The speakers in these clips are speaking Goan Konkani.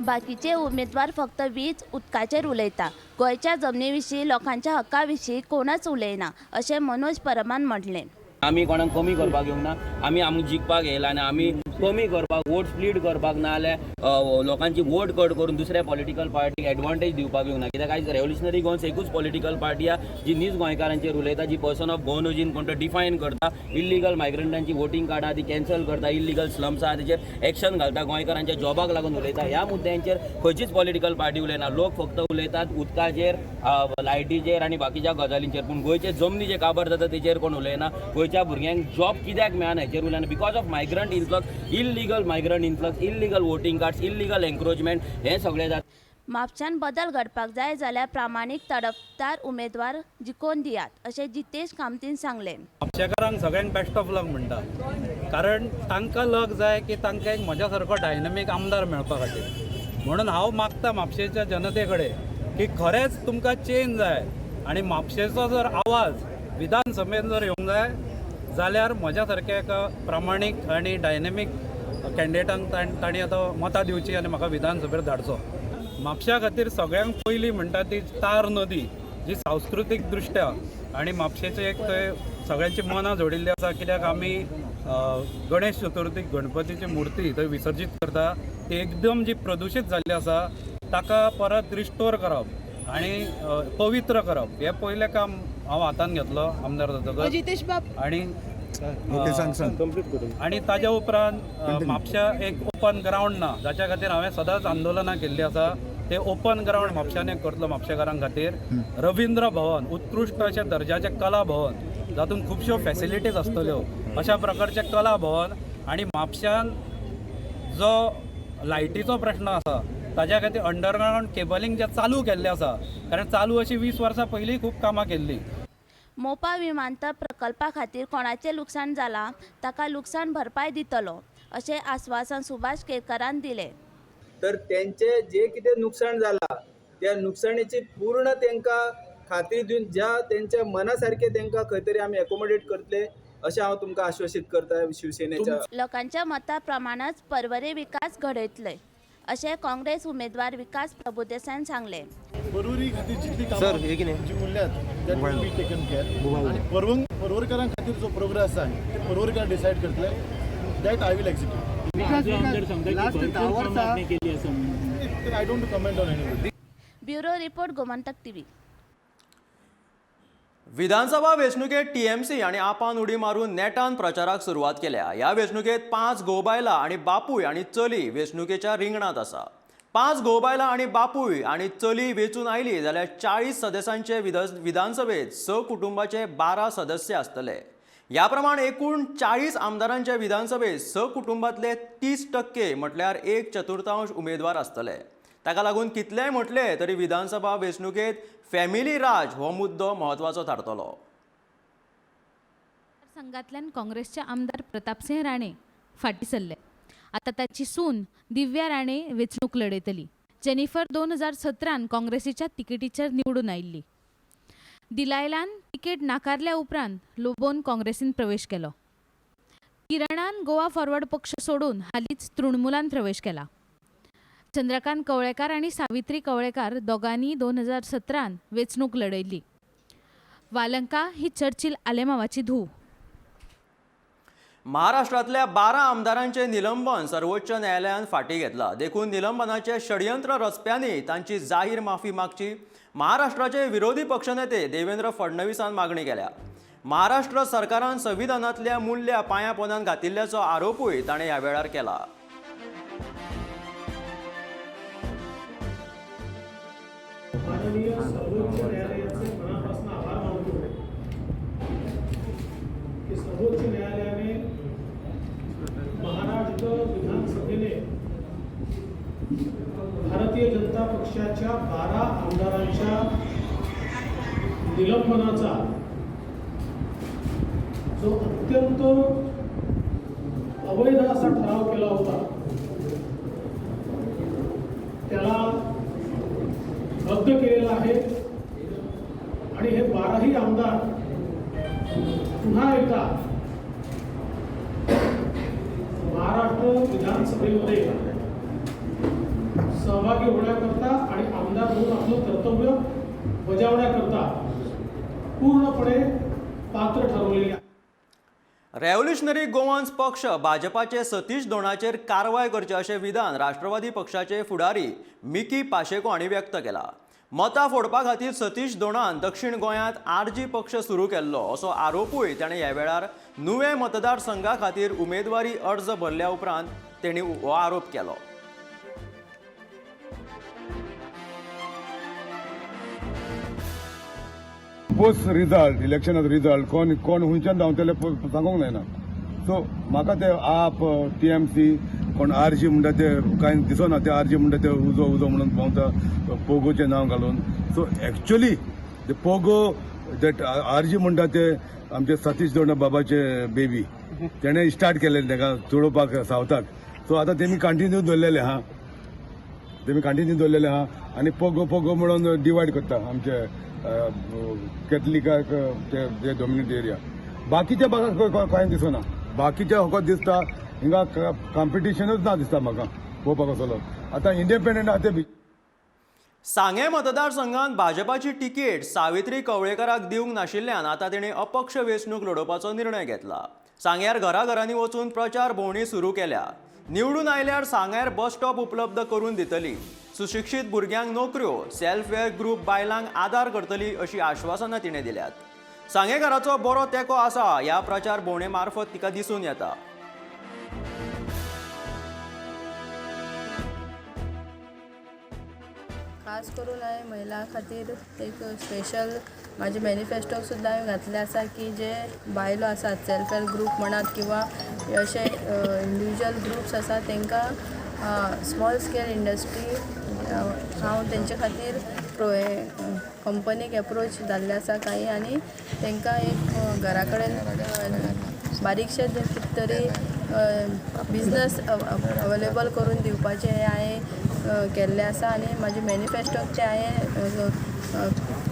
बाकीचे उमेदवार फक्त वीज उदकाचेर उलयता. गोंयच्या जमनी विशीं, लोकांच्या हक्का विशीं कोणच उलयना अशें मनोज परबान म्हणलें. आमी कोणाक कमी करपाक येवंक ना, आमी आमकां जिखपाक येयला आनी आमी कमी करपाक, वोट स्प्लीट करपाक ना जाल्यार लोकांची वोट कट करून दुसऱ्या पॉलिटिकल पार्टीक एडवांटेज दिवपाक येवंक ना. कित्याक आयज रेवोल्युशनरी गोवन्स एकूच पॉलिटिकल पार्टी आहा जी नीज गोंयकारांचेर उलयता, जी पर्सन ऑफ गोवन ओरिजीन कोण तो डिफायन करता, इल्लिगल मायग्रंटांची वोटींग कार्डां ती कॅन्सल करता, इल्लिगल स्लम्स आहा तेचेर एक्शन घालता, गोंयकारांच्या जॉबाक लागून उलयता. ह्या मुद्द्यांचेर खंयचीच पॉलिटिकल पार्टी उलयना. लोक फक्त उलयतात उदकाचेर, लायटीचेर आनी बाकीच्या गजालींचेर, पूण गोंयचे जमनी जे काबार जाता तेचेर कोण उलयना. गोंयच्या भुरग्यांक जॉब कित्याक मेळना हेचेर उलयना. Because of migrant influx, illegal migrant influx, illegal voting cards, illegal encroachment हें सगळें जाता. म्हापशान बदल घडपाक जाय जाल्यार प्रामाणीक तडफदार उमेदवार जिखोवन दियात अशें जितेश कामतीन सांगलें. म्हापशेकारांक सगळ्यांक बेस्ट ऑफ लक म्हणटा, कारण तांकां लक जाय की तांकां एक म्हज्या सारको डायनमीक आमदार मेळपा खातीर. म्हणून हांव मागता म्हापशेच्या जनते कडेन की खरेंच तुमकां चेंज जाय आनी म्हापशेचो जर आवाज विधानसभेन जर येवंक जाय जाल्यार म्हज्या सारक्या एका प्रामाणीक आनी डायनमीक कॅन्डिडेटांक तांणी आतां मतां दिवची आनी म्हाका विधानसभेर धाडचो. म्हापशा खातीर सगळ्यांक पयली म्हणटा ती तार नदी, जी सांस्कृतीक दृश्ट्या आनी म्हापशेचें एक थंय सगळ्यांची मनां जोडिल्लीं आसा, कित्याक आमी गणेश चतुर्थीक गणपतीची मुर्ती थंय विसर्जीत करता, ती एकदम जी प्रदुशीत जाल्ली आसा ताका परत रिस्टोर करप आनी पवित्र करप हें पयलें काम हांव हातान घेतलो आमदार जातकच. जितेश बाब आनी आनी ताज्या उपरांत म्हापश्या एक ओपन ग्रावंड ना, जाच्या खातीर हांवें सदांच आंदोलनां केल्लीं आसा. ते ओपन ग्रावंड म्हापश्यान एक करतलो म्हापशेकारां खातीर. रवींद्र भवन उत्कृश्ट अशें दर्जाचें कला भवन जातूंत खुबश्यो फॅसिलिटीज आसतल्यो अशा प्रकारचें कला भवन. आनी म्हापश्यान जो लायटीचो प्रश्न आसा ताज्या खातीर अंडरग्रावंड केबलिंग जें चालू केल्लें आसा, कारण चालू अशी 20 वर्सां पयलीं खूब कामां केल्लीं. मोपा विमानतळ प्रकल्पा खातीर कोणाचें लुकसाण जालां ताका लुकसाण भरपाय दितलो अशें आस्वासन सुभाष केरकारान दिलें. तर तेंचे जे कितें नुकसाण जाला त्या नुकसाणेची पूर्ण तेंकां खात्री दिवन ज्या तेंच्या मना सारकें तेंकां खंय तरी आमी एकोमोडेट करतले अशें हांव तुमकां आश्वासीत करता शिवसेनेच्या. लोकांच्या मता प्रमाणच पर्वरी विकास घडयतले अशें काँग्रेस उमेदवार विकास प्रभुदेसायन सांगलें. पर्वरी खातीर जितली कामां जी उरल्यात that will be taken care आनी पर्वरकारां खातीर जो प्रोग्रेस जाय ते पर्वरकार डिसायड करतले, that I will execute. I don't comment on anybody. Bureau report, Gomantak TV. Vidhan Sabha वेंचणुकेत TMC आनी आपान उडी मारून नेटान प्रचाराक सुरवात केल्या. ह्या वेंचणुकेत 5 घोव-बायलां आनी बापूय आनी चली वेंचणुकेच्या रिंगणांत आसा. 5 घोव-बायलां आनी बापूय आनी चली वेंचून आयली जाल्यार 40 सदस्यांचे विधानसभेत 6 कुटुंबाचे 12 सदस्य आसतले. ह्या प्रमाण एकूण 40 आमदारांचे विधानसभेत 6 कुटुंबांतले 30% म्हटल्यार 1/4 उमेदवार आसतले. ताका लागून कितलेय म्हटले तरी विधानसभा वेंचणुकेत फॅमिली राज हो मुद्दो म्हत्वाचो थारतलो. संघातल्यान काँग्रेसचे आमदार प्रतापसिंह राणे फाटीं सरले. आतां ताची सून दिव्या राणे वेंचणूक लढयतली. जेनिफर 2017 काँग्रेसीच्या तिकेटीचेर निवडून आयिल्ली. दिलायलान तिकेट नाकारल्या उपरांत लोबोन काँग्रेसीन प्रवेश केलो. किरणान गोवा फॉरवर्ड पक्ष सोडून हालींच तृणमूलान प्रवेश केला. चंद्रकांत कवळेकार आनी सावित्री कवळेकार दोगांनी 2017 वेंचणूक लढयल्ली. वालंका ही चर्चिल आलेमावाची धूव. महाराष्ट्रांतल्या 12 आमदारांचे निलंबन सर्वोच्च न्यायालयान फाटीं घेतलां. देखून निलंबनाचे षडयंत्र रचप्यांनी तांची जाहीर माफी मागची, महाराष्ट्राचे विरोधी पक्षनेते देवेंद्र फडणवीसान मागणी केल्या. महाराष्ट्र सरकारान संविधानांतल्या मूल्यां पांया पोंदान घातिल्ल्याचो आरोपूय ताणें ह्या वेळार केला. माननीय सर्वोच्च न्यायालयाचे मनापासून आभार मानतो की सर्वोच्च न्यायालयाने महाराष्ट्र विधानसभेने भारतीय जनता पक्षाच्या 12 आमदारांच्या निलंबनाचा जो अत्यंत अवैध असा ठराव केला होता त्याला रद्द केलेला आहे आणि हे 12ही आमदार पुन्हा एकदा महाराष्ट्र विधानसभेमध्ये सहभागी होण्याकरता आणि आमदार म्हणून आपलं कर्तव्य बजावण्याकरता पूर्णपणे पात्र ठरवलेले आहे. रेव्होल्युशनरी गोवन्स पक्ष भाजपाचे सतीश दोणाचेर कारवाय करची अशें विधान राष्ट्रवादी पक्षाचे फुडारी मिकी पाशेको हांणी व्यक्त केला. मतां फोडपा खातीर सतीश दोणान दक्षिण गोंयांत आरजी पक्ष सुरू केल्लो असो आरोपूय ताणें ह्या वेळार नुवें मतदारसंघा खातीर उमेदवारी अर्ज भरल्या उपरांत तेणी हो आरोप केलो. पोस्ट रिजल्ट इलेक्शनाचो रिजल्ट कोण कोण खंयच्यान धांवतले सांगूंक जायना. सो म्हाका ते आप टीएमसी कोण आरजी म्हणटा ते कांय दिसना. ते आरजी म्हणटा ते उजो उजो म्हणून भोंवता पोगोचें नांव घालून. सो एक्चुली ते पोगो that RG म्हणटा ते आमचे सतीश दोंडा बाबाचे बेबी तेणें स्टार्ट केलें ताका चडोवपाक सावथाक. सो आतां तेमी कंटिन्यू दवरलेले आहा, तेमी कंटिन्यू दवरलेले आहा आनी पोगो पोगो म्हणून डिवायड करता आमचे कॅथलिकाक ते डॉमिनेट एरिया. बाकीच्या भागाक कांय दिसना. बाकीच्या फकत दिसता हिंगा कॉम्पिटिशनूच ना दिसता म्हाका पळोवपाक वचलो. आतां इंडिपेंडंट आहा ते. सांगें मतदारसंघात भाजपाची तिकेट सावित्री कवळेकाराक दिवंक नाशिल्ल्यान आतां तिणें अपक्ष वेंचणूक लडोवपाचो निर्णय घेतला. सांग्यार घराघरांनी वचून प्रचार भोंवडी सुरू केल्या. निवडून आयल्यार सांग्यार बस स्टॉप उपलब्ध करून दितली, सुशिक्षीत भुरग्यांक नोकऱ्यो, सेल्फ हेल्प ग्रुप बायलांक आदार करतली अशी आश्वासनां तिणें दिल्यात. सांगेकाराचो बरो तेंको आसा ह्या प्रचार भोंवडे मार्फत तिका दिसून येता. खास करून हांवें महिलां खातीर एक स्पेशल म्हाजे मॅनिफेस्टोक सुद्दां हांवें घातलें आसा की जे बायलो आसात सेल्फ हेल्प ग्रूप म्हणात किंवां अशे इंडिविज्युअल ग्रुप्स आसात तांकां स्मॉल स्केल इंडस्ट्री हांव तेंचे खातीर कंपनीक एप्रोच जाल्ले आसा कांय आनी तांकां एक घरा कडेन बारीकशें कितें तरी बिजनस अवेलेबल करून दिवपाचें हें हांवें केल्लें आसा आनी म्हाजे मॅनिफेस्टोक तें हांवें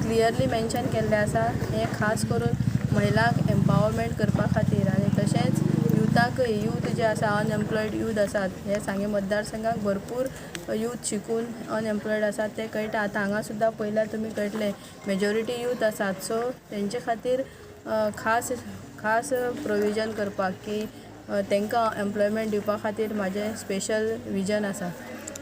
क्लियरली मेन्शन केल्लें आसा. हें खास करून महिलांक एम्पावरमेंट करपा खातीर आनी तशेंच युथाकय, यूथ जे आसा अनएम्प्लॉयड यूथ आसात हे सांगें मतदारसंघाक भरपूर यूथ शिकून अनएम्प्लॉयड आसात ते कळटा. आतां हांगा सुद्दां पळयल्यार तुमी कळटलें मेजॉरिटी यूथ आसात. सो तेंचे खातीर खास खास प्रोविजन करपाक की तांकां एम्प्लॉयमेंट दिवपा खातीर म्हाजें स्पेशल विजन आसा.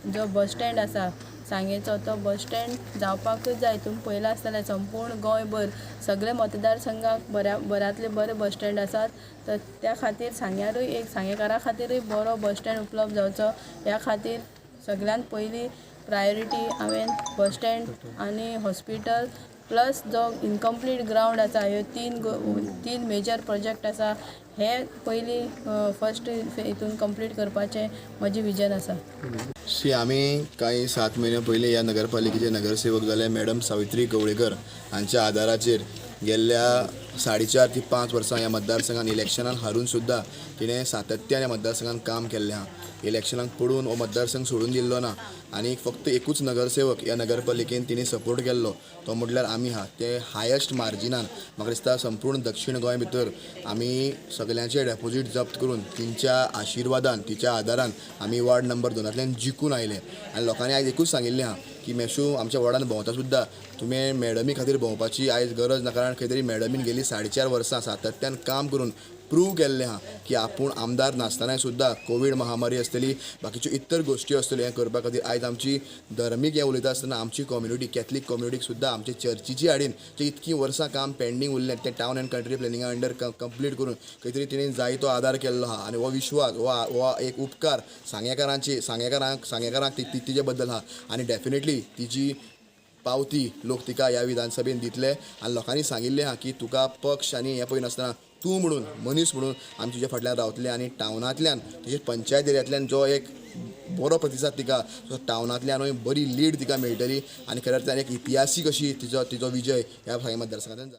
जो बस स्टँड आसा सांगेचो तो बस स्टँड जावपाकूच जाय. तुमी पळयलां आसतलें संपूर्ण गोंयभर सगळे मतदारसंघाक बऱ्यांतले बरे बस स्टँड आसात. तर त्या खातीर सांग्यारूय एक सांगेकारा खातीरूय बरो बस स्टँड उपलब्ध जावचो ह्या खातीर सगळ्यांत पयली प्रायोरिटी हांवें बस स्टँड आनी हॉस्पिटल प्लस जो इनकम्प्लीट ग्रावंड आसा ह्यो तीन मेजर प्रोजेक्ट आसा हे पयलीं फर्स्ट हितून कंप्लीट करपाचें म्हजें विजन आसा. शी आमी कांय 7 म्हयन्या पयलीं ह्या नगरपालिकेचे नगरसेवक जाले मॅडम सावित्री कवळेकर हांच्या आदाराचेर गेल्ल्या 4.5 ते 5 वर्सां ह्या मतदारसंघान इलेक्शनान हारून सुद्दां तिणें सातत्यान ह्या मतदारसंघान काम केल्लें आहा. इलेक्शनाक पडून हो मतदारसंघ सोडून दिल्लो ना आनी फक्त एकूच नगरसेवक ह्या नगरपालिकेन तिणें सपोर्ट केल्लो तो म्हटल्यार आमी आहा. ते हायस्ट मार्जिनान म्हाका दिसता संपूर्ण दक्षिण गोंय भितर आमी सगल्यांचे डेपोजीट जप्त करून तिंच्या आशिर्वादान तिच्या आदारान आमी वार्ड नंबर 2 जिखून आयले आनी लोकांनी आयज एकूच सांगिल्लें आहा की मेशू आमच्या वॉर्डान भोंवता सुद्दां तुमी मॅडमी खातीर भोंवपाची आयज गरज ना, कारण खंय तरी मॅडमीन गेली 4.5 वर्सां सातत्यान काम करून प्रूव केल्लें आहा की आपूण आमदार नासतनाय सुद्दां कोवीड महामारी आसतली बाकीच्यो इतर गोश्टी आसतल्यो हें करपा खातीर आयज आमची धर्मीक हें उलयता आसतना आमची कम्युनिटी कॅथलीक कम्युनिटीक सुद्दां आमचे चर्चीची हाडीन जे इतकीं वर्सां काम पेंडींग उरलें तें टावन एंड कंट्री प्लॅनिंगा अंडर कंप्लीट करून खंय तरी तिणें जायतो आदार केल्लो आहा आनी हो विश्वास हो एक उपकार सांगेकारांक तिजे बद्दल आहा आनी डेफिनेटली तिजी पावती लोक तिका ह्या विधानसभेन दितले आनी लोकांनी सांगिल्लें आहा की तुका पक्ष आनी हें पळयनासतना तूं म्हणून मनीस म्हणून आमी तुज्या फाटल्यान रावतले आनी टावनांतल्यान तशेंच पंचायत एरियांतल्यान जो एक बरो प्रतिसाद तिका टावनांतल्यानूय बरी लीड तिका मेळटली आनी खऱ्या अर्थान एक इतिहासीक अशी तिजो विजय ह्या सांगें मतदारसंघांतल्यान.